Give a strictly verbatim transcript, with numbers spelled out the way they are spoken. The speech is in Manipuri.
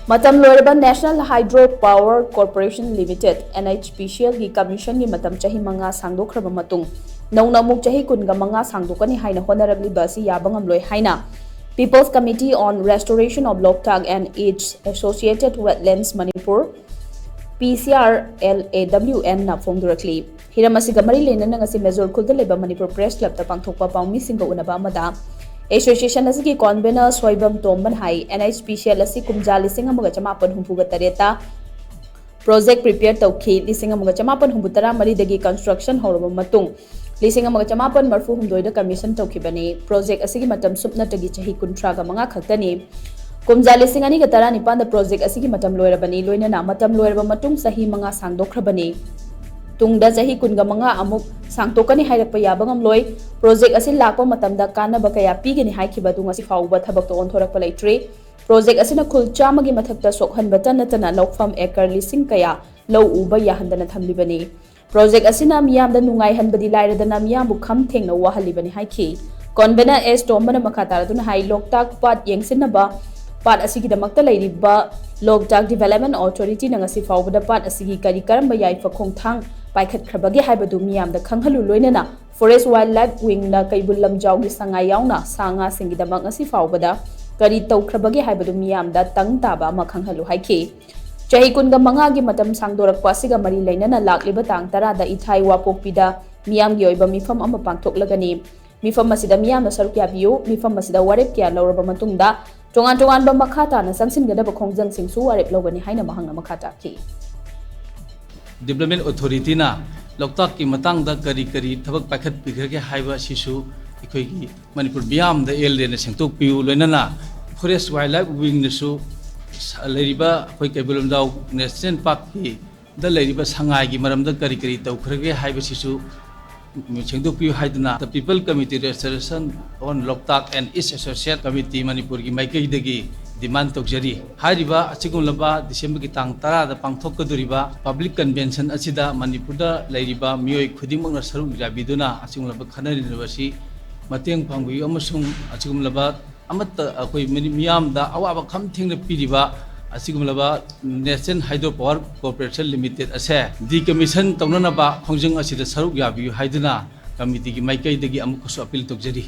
ꯃꯇꯝ ꯂꯣꯏꯔꯕ National Hydro Power Corporation Limited, NHPCL ꯒꯤ commission ꯒꯤ ꯃꯇꯝ ꯆꯍꯤ ꯃꯉꯥ ꯁꯥꯡꯗꯣꯛꯈ꯭ꯔꯕ ꯃꯇꯨꯡ, ꯅꯧꯅ ꯑꯃꯨꯛ ꯆꯍꯤ ꯀꯨꯟꯒ ꯃꯉꯥ ꯁꯥꯡꯗꯣꯛꯀꯅꯤ ꯍꯥꯏꯅ ꯍꯣꯠꯅꯔꯛꯂꯤꯕ ꯑꯁꯤ ꯌꯥꯕ ꯉꯝꯂꯣꯏ ꯍꯥꯏꯅ People's Committee on Restoration of Loktak and its Associated Wetlands Manipur, PCRLAWN ꯅ ꯐꯣꯡꯗꯣꯔꯛꯂꯤ꯫ ꯍꯤꯔꯝ ꯑꯁꯤꯒ ꯃꯔꯤ ꯂꯩꯅꯅ ꯉꯁꯤ ꯃꯦꯖꯣꯔ ꯈꯨꯜꯗ ꯂꯩꯕ ꯃꯅꯤꯄꯨꯔ ꯄ꯭ꯔꯦꯁ ꯀ꯭ꯂꯕꯇ ꯄꯥꯡꯊꯣꯛꯄ ꯄꯥꯎꯃꯤꯁꯤꯡꯒ ꯎꯅꯕ ꯑꯃꯗ association ꯑꯁꯤꯒꯤ convener ꯁꯣꯏꯕꯝ ꯇꯣꯝꯕꯅ ꯍꯥꯏ, NHPCL ꯑꯁꯤ ꯀꯨꯝꯖꯥ ꯂꯤꯁꯤꯡ ꯑꯃꯒ ꯆꯃꯥꯄꯟ ꯍꯨꯝꯐꯨꯒ ꯇꯔꯦꯠꯇ project prepare ꯇꯧꯈꯤ꯫ ꯂꯤꯁꯤꯡ ꯑꯃꯒ ꯆꯃꯥꯄꯟ ꯍꯨꯝꯐꯨ ꯇꯔꯥ ꯃꯔꯤꯗꯒꯤ construction ꯍꯧꯔꯕ ꯃꯇꯨꯡ, ꯂꯤꯁꯤꯡ ꯑꯃꯒ ꯆꯃꯥꯄꯟ ꯃꯔꯐꯨ ꯍꯨꯝꯗꯣꯏꯗ commission ꯇꯧꯈꯤꯕꯅꯤ꯫ Project ꯑꯁꯤꯒꯤ ꯃꯇꯝ ꯁꯨꯞꯅꯇꯒꯤ ꯆꯍꯤ ꯀꯨꯟꯊ꯭ꯔꯥꯒ ꯃꯉꯥ ꯈꯛꯇꯅꯤ꯫ ꯀꯨꯝꯖꯥ ꯂꯤꯁꯤꯡ ꯑꯅꯤꯒ ꯇꯔꯥꯅꯤꯄꯥꯟꯗ project ꯑꯁꯤꯒꯤ ꯃꯇꯝ ꯂꯣꯏꯔꯕꯅꯤ, ꯂꯣꯏꯅꯅ ꯃꯇꯝ ꯂꯣꯏꯔꯕ ꯃꯇꯨꯡ ꯆꯍꯤ ꯃꯉꯥ ꯁꯥꯡꯗꯣꯛꯈ꯭ꯔꯕꯅꯤ꯫ ꯇꯨꯡꯗ ꯆꯍꯤ ꯀꯨꯟꯒ ꯃꯉꯥ ꯑꯃꯨꯛ ꯁꯥꯡꯗꯣꯛꯀꯅꯤ ꯍꯥꯏꯔꯛꯄ ꯌꯥꯕ ꯉꯝꯂꯣꯏ꯫ Project ꯑꯁꯤ ꯂꯥꯛꯄ ꯃꯇꯝꯗ ꯀꯥꯟꯅꯕ ꯀꯌꯥ ꯄꯤꯒꯅꯤ ꯍꯥꯏꯈꯤꯕ ꯑꯗꯨ ꯉꯁꯤ ꯐꯥꯎꯕ ꯊꯕꯛꯇ ꯑꯣꯟꯊꯣꯔꯛꯄ ꯂꯩꯇ꯭ꯔꯤ꯫ Project ꯑꯁꯤꯅ ꯈꯨꯜ ꯆꯥꯝꯃꯒꯤ ꯃꯊꯛꯇ ꯁꯣꯛꯍꯟꯕꯇ ꯅꯠꯇꯅ ꯂꯧꯐꯝ acre ꯂꯤꯁꯤꯡ ꯀꯌꯥ ꯂꯧ ꯎꯕ ꯌꯥꯍꯟꯗꯅ ꯊꯝꯂꯤꯕꯅꯤ꯫ Project ꯑꯁꯤꯅ ꯃꯤꯌꯥꯝꯗ ꯅꯨꯡꯉꯥꯏꯍꯟꯕꯗꯤ ꯂꯥꯏꯔꯗꯅ ꯃꯤꯌꯥꯝꯕꯨ ꯈꯝ ꯊꯦꯡꯅ ꯋꯥꯍꯜꯂꯤꯕꯅꯤ ꯍꯥꯏꯈꯤ꯫ Convener ꯑꯦꯁ ꯇꯣꯝꯕꯅ ꯃꯈꯥ ꯇꯥꯔꯗꯨꯅ ꯍꯥꯏ, ꯂꯣꯛꯇꯥꯛ ꯄꯥꯠ ꯌꯦꯡꯁꯤꯟꯅꯕ ꯄꯥꯠ ꯑꯁꯤꯒꯤꯗꯃꯛꯇ ꯂꯩꯔꯤꯕ ꯂꯣꯛꯇꯥꯛ Development Authority ꯅ ꯉꯁꯤ ꯐꯥꯎꯕꯗ ꯄꯥꯠ ꯑꯁꯤꯒꯤ ꯀꯔꯤ ꯀꯔꯝꯕ ꯌꯥꯏꯐ ꯈꯣꯡꯊꯥꯡ ꯄꯥꯏꯈꯠꯈ꯭ꯔꯕꯒꯦ ꯍꯥꯏꯕꯗꯨ ꯃꯤꯌꯥꯝꯗ ꯈꯪꯍꯜꯂꯨ, ꯂꯣꯏꯅꯅ Forest Wildlife Wing ꯅ ꯀꯩꯕꯨꯜ ꯂꯝꯖꯥꯎꯒꯤ ꯁꯉꯥꯏ ꯌꯥꯎꯅ ꯁꯥ ꯉꯥꯁꯤꯡꯒꯤꯗꯃꯛ ꯉꯁꯤ ꯐꯥꯎꯕꯗ ꯀꯔꯤ ꯇꯧꯈ꯭ꯔꯕꯒꯦ ꯍꯥꯏꯕꯗꯨ ꯃꯤꯌꯥꯝꯗ ꯇꯪ ꯇꯥꯕ ꯑꯃ ꯈꯪꯍꯜꯂꯨ ꯍꯥꯏꯈꯤ꯫ ꯆꯍꯤ ꯀꯨꯟꯒ ꯃꯉꯥꯒꯤ ꯃꯇꯝ ꯁꯥꯡꯗꯣꯔꯛꯄ ꯑꯁꯤꯒ ꯃꯔꯤ ꯂꯩꯅꯅ ꯂꯥꯛꯂꯤꯕ ꯇꯥꯡ ꯇꯔꯥꯗ ꯏꯊꯥꯏ ꯋꯥꯄꯣꯛꯄꯤꯗ ꯃꯤꯌꯥꯝꯒꯤ ꯑꯣꯏꯕ ꯃꯤꯐꯝ ꯑꯃ ꯄꯥꯡꯊꯣꯛꯂꯒꯅꯤ꯫ ꯃꯤꯐꯝ ꯑꯁꯤꯗ ꯃꯤꯌꯥꯝꯅ ꯁꯔꯨꯛ ꯌꯥꯕꯤꯌꯨ꯫ ꯃꯤꯐꯝ ꯑꯁꯤꯗ ꯋꯥꯔꯦꯞ ꯀꯌꯥ ꯂꯧꯔꯕ ꯃꯇꯨꯡꯗ ꯇꯣꯉꯥꯟ ꯇꯣꯉꯥꯟꯕ ꯃꯈꯥ ꯇꯥꯅ ꯆꯪꯁꯤꯟꯒꯗꯕ ꯈꯣꯡꯖꯪꯁꯤꯡꯁꯨ ꯋꯥꯔꯦꯞ ꯂꯧꯒꯅꯤ ꯍꯥꯏꯅ ꯃꯍꯥꯛꯅ ꯃꯈꯥ ꯇꯥꯈꯤ꯫ Development Authority ꯅ ꯂꯣꯛꯇꯥꯛꯀꯤ ꯃꯇꯥꯡꯗ ꯀꯔꯤ ꯀꯔꯤ ꯊꯕꯛ ꯄꯥꯏꯈꯠꯄꯤꯈ꯭ꯔꯒꯦ ꯍꯥꯏꯕ ꯑꯁꯤꯁꯨ ꯑꯩꯈꯣꯏꯒꯤ ꯃꯅꯤꯄꯨꯔ ꯃꯤꯌꯥꯝꯗ ꯑꯦꯜ ꯑꯦꯅ ꯁꯦꯡꯗꯣꯛꯄꯤꯌꯨ, ꯂꯣꯏꯅꯅ Forest Wildlife Wing ꯅꯁꯨ ꯁ-, ꯂꯩꯔꯤꯕ ꯑꯩꯈꯣꯏ ꯀꯩꯕꯨꯜ ꯂꯝꯖꯥꯎ National Park ꯀꯤ ꯗ ꯂꯩꯔꯤꯕ ꯁꯉꯥꯏꯒꯤ ꯃꯔꯝꯗ ꯀꯔꯤ ꯀꯔꯤ ꯇꯧꯈ꯭ꯔꯒꯦ ꯍꯥꯏꯕꯁꯤꯁꯨ ꯁꯦꯡꯗꯣꯛꯄꯤꯌꯨ ꯍꯥꯏꯗꯨꯅ The People Committee Restoration on Loktak and Its Associate Committee ꯃꯅꯤꯄꯨꯔꯒꯤ ꯃꯥꯏꯀꯩꯗꯒꯤ demand ꯇꯧꯖꯔꯤ꯫ ꯍꯥꯏꯔꯤꯕ ꯑꯁꯤꯒꯨꯝꯂꯕ ꯗꯤꯁꯦꯝꯕꯔꯒꯤ ꯇꯥꯡ ꯇꯔꯥꯗ ꯄꯥꯡꯊꯣꯛꯀꯗꯧꯔꯤꯕ public convention ꯑꯁꯤꯗ ꯃꯅꯤꯄꯨꯔꯗ ꯂꯩꯔꯤꯕ ꯃꯤꯑꯣꯏ ꯈꯨꯗꯤꯡꯃꯛꯅ ꯁꯔꯨꯛ ꯌꯥꯕꯤꯗꯨꯅ ꯑꯁꯤꯒꯨꯝꯂꯕ ꯈꯟꯅꯔꯤꯕ ꯑꯁꯤ ꯃꯇꯦꯡ ꯄꯥꯡꯕꯤꯌꯨ ꯑꯃꯁꯨꯡ ꯑꯁꯤꯒꯨꯝꯂꯕ ꯑꯃꯠꯇ ꯑꯩꯈꯣꯏ ꯃꯤ-, ꯃꯤꯌꯥꯝꯗ ꯑꯋꯥꯕ ꯈꯝ ꯊꯦꯡꯅ ꯄꯤꯔꯤꯕ ꯑꯁꯤꯒꯨꯝꯂꯕ National Hydro Power Corporation Limited ꯑꯁꯦ decommission ꯇꯧꯅꯅꯕ ꯈꯣꯡꯖꯪ ꯑꯁꯤꯗ ꯁꯔꯨꯛ ꯌꯥꯕꯤꯌꯨ ꯍꯥꯏꯗꯨꯅ committeeꯒꯤ ꯃꯥꯏꯀꯩꯗꯒꯤ ꯑꯃꯨꯛꯀꯁꯨ appeal ꯇꯧꯖꯔꯤ꯫